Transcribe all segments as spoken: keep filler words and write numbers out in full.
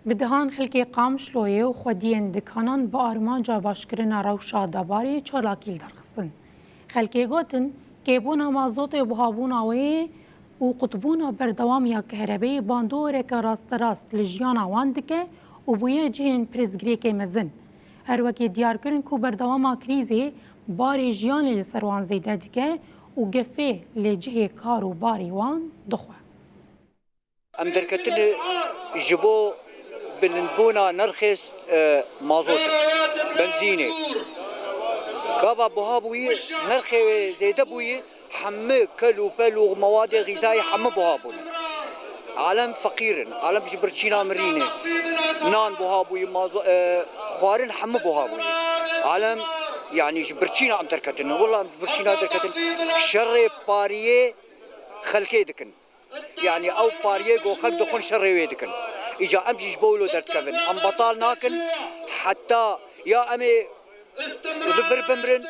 Bi dehan xelkê Qamişloyê û xwediyên dikanan bi armanca başkirina rewşa debarê çalakî li dar xistin. Xelkê gotin, kêbûna mazotê û buhabûna wê û qutbûna berdewam ya kerebeyê bandoreke rasterast li jiyana wan dike û bûye cihên pirsgirêkê mezin. Her wekî diyar kirin ku berdewama krîzê barê jiyanê li ser wan zêde dike û gefê li cihê kar û barê wan dixwe. Em derketine ji bo bilindbûna nirxê, e, mazotê, benzînê. Gava buha bûyî, nirxê wê zêde bûyî, hemû kel û pel û mewadê xîzayî hemû buha bûne. Alem feqîr in, alem ji birçîna mirî ne. Nan buha bûyî, mazo-, e, xwarin hemû buha bûyî. Alem, yanî ji birçîna em derketine. Wela em ji birçîna derketin. Şerê pariyê xelkê dikin. Yanî ew pariyê ku xelk dixwin şerê wê dikin. Îca em jî ji bo wilo derdikevin. Em betal nakin heta ya em ê li vir bimrin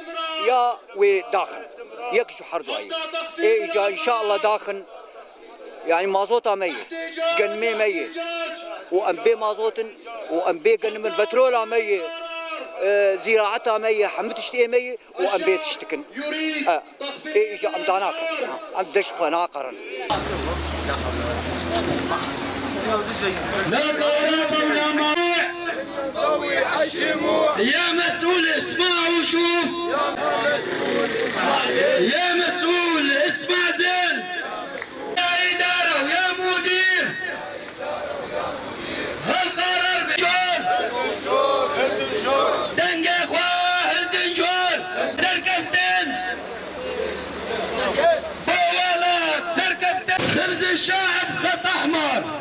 ya wê daxin. Yek ji her duayî. Ê îca înşallah daxin. Yanî mazota me ye, genimê me ye. Û em bê mazot in û em bê genim in. Petrola me ye, e, zîraeta me ye, hemû tiştê me ye. û em bê tişt dikin. E, ê îja em danakin. Em deş xwe naqerin. يا مسؤول اسمع وشوف. يا مسؤول اسمع زين. يا إدارة ويا مدير. Hevqarar bin jor. Dengê xwe hildin jor. Serkeftin. Bo welat serkeftin. Xibz şe'b xet ehmer.